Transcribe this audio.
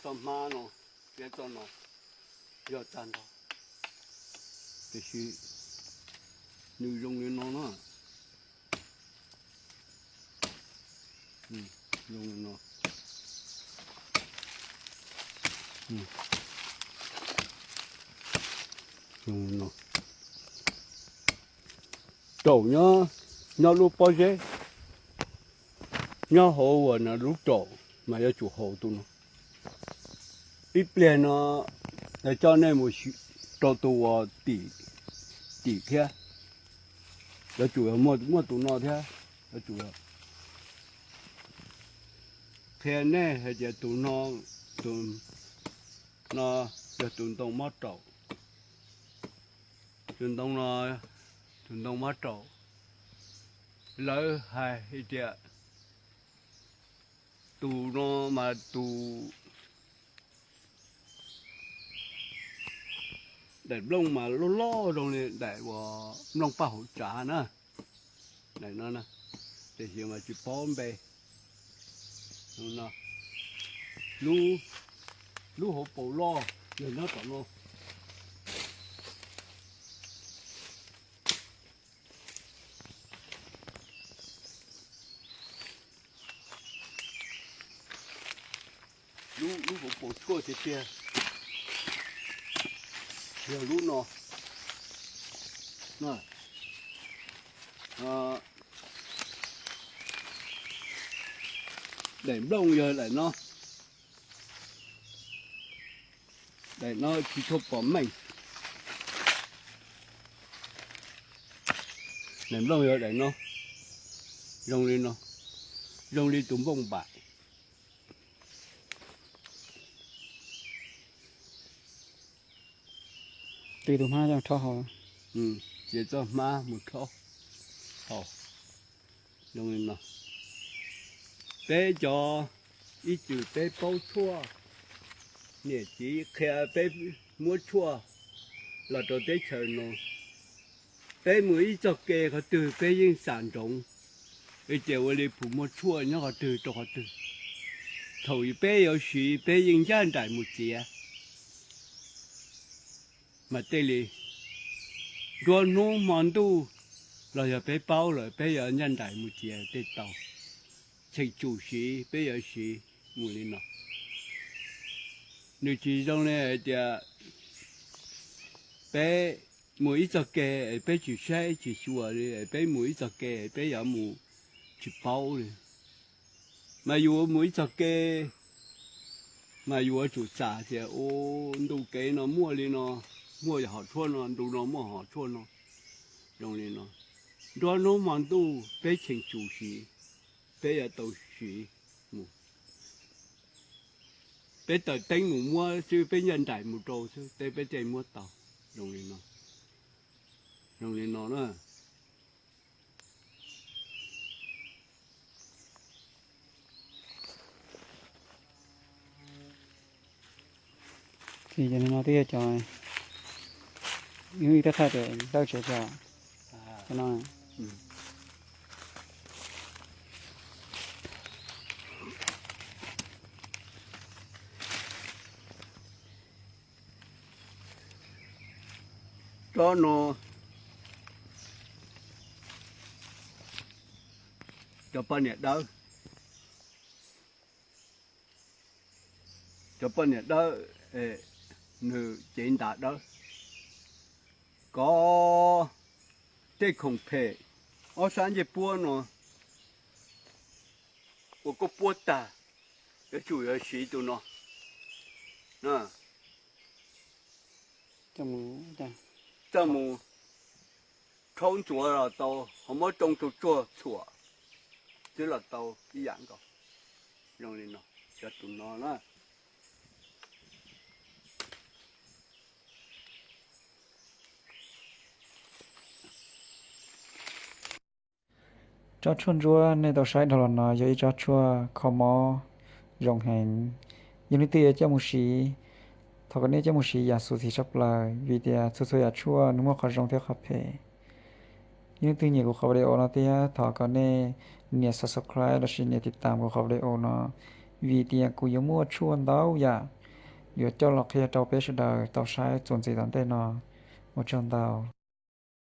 Txoj hmab no thiab txoj no yog tag nrho, tiam sis nws zoo li no na. Zoo li no. Zoo li no. Raum nyob, nyob lub pob zeb, nyob hauv uas lub raum mas yuav tsum haus tus no. Ib pliag no coj nej mus rau tus uas tim, tim thiab, yuav tsum muaj tus no thiab. Yuav tsum qhia nej hais tias tus no, tus no yog tus ntoo mob raum. Tus ntoo no, tus ntoo mob raum, lawv hais tias tus no mas tus daim nplooj mas loj loj zoo li daim uas nplooj paj hauv tsav na. Daim no, tiam sis mas tsis paub npe. Lub, lub hauv paus loj yog nyob tom no. Lub, lub hauv paus tshuaj tiag tiag yog lub no. Daim nplooj yog daim no. Daim no tsis tshua pom meej. Daim nplooj yog daim no, zoo li no, zoo li tus nplooj npaim. Cia txoj hmab mus rhaub haus. Peb cov ib txwm peb paub tshuaj, niam txiv qhia peb muab tshuaj los rau teb chaws no. Peb mus ib txoj ke qhov twg peb yeej xam ntsoov, ces ua li puas muaj tshuaj nyob qhov twg rau qhov twg. Thaum peb yuav siv peb yeej ncaj nraim mus txiav. Mas tej li nruab hnub hmo ntuj los yog peb paub lawm peb yuav ncaj nraim mus txiav tej tau. Cheem tsum siv peb yuav siv mus li no. Nws tsis zoo li hais tias peb mus ib txoj ke es peb tsis saib tsis xyuas li, peb mus ib txoj ke peb yuav mus tsis paub li. Mas yus mus ib txoj ke mas yus yuav tsum xam tias, u, ntu kev no muaj li no, muaj hom tshuaj no, ntu no muaj hom tshuaj no. Zoo li no, nruab hnub hmo ntuj peb cheem tsum siv, peb yuav tau siv mus. Peb taws teeb mus muab xwb, peb ncaj nraim mus rau xwb, peb thiaj muab tau. Zoo li no, zoo li no na. Ces cov no twb yog cov, ib tab thaj ces dawb tsev cov no. Tsob no cov poj niam dawb, cov poj niam dawb, nws cev ntas dawb, kov tej khoom phem ob sab ncej puab no ua koj puab tag, yuav tsum yuav siv tus no. Coj mus rhaub ntxuav los tau, ho muab tsoo tus tsuag txhuam xwb los tau ib yam nkaus. Zoo li no, cov tus no na. Tsob tshuaj ntsuab nej tau saib dhau los no yog ib tsob tshuaj kho mob zoo heev. Yog leej twg yuav coj mus siv, thov kom nej coj mus siv yam xus txim tshaj plaws, vim tias txhua txhua yam tshuaj nws muaj qhov zoo thiab qhov phem. Yog leej twg nyiam kuv qhov video no thiab thov kom nej nias subscribe lossis nias tiv tam kuv qhov video no, vim tias kuv yuav muaj tshuaj ntau yam yuav coj los qhia rau peb sawv daws tau saib txuas ntxiv tom ntej no. Ua tsaug ntau.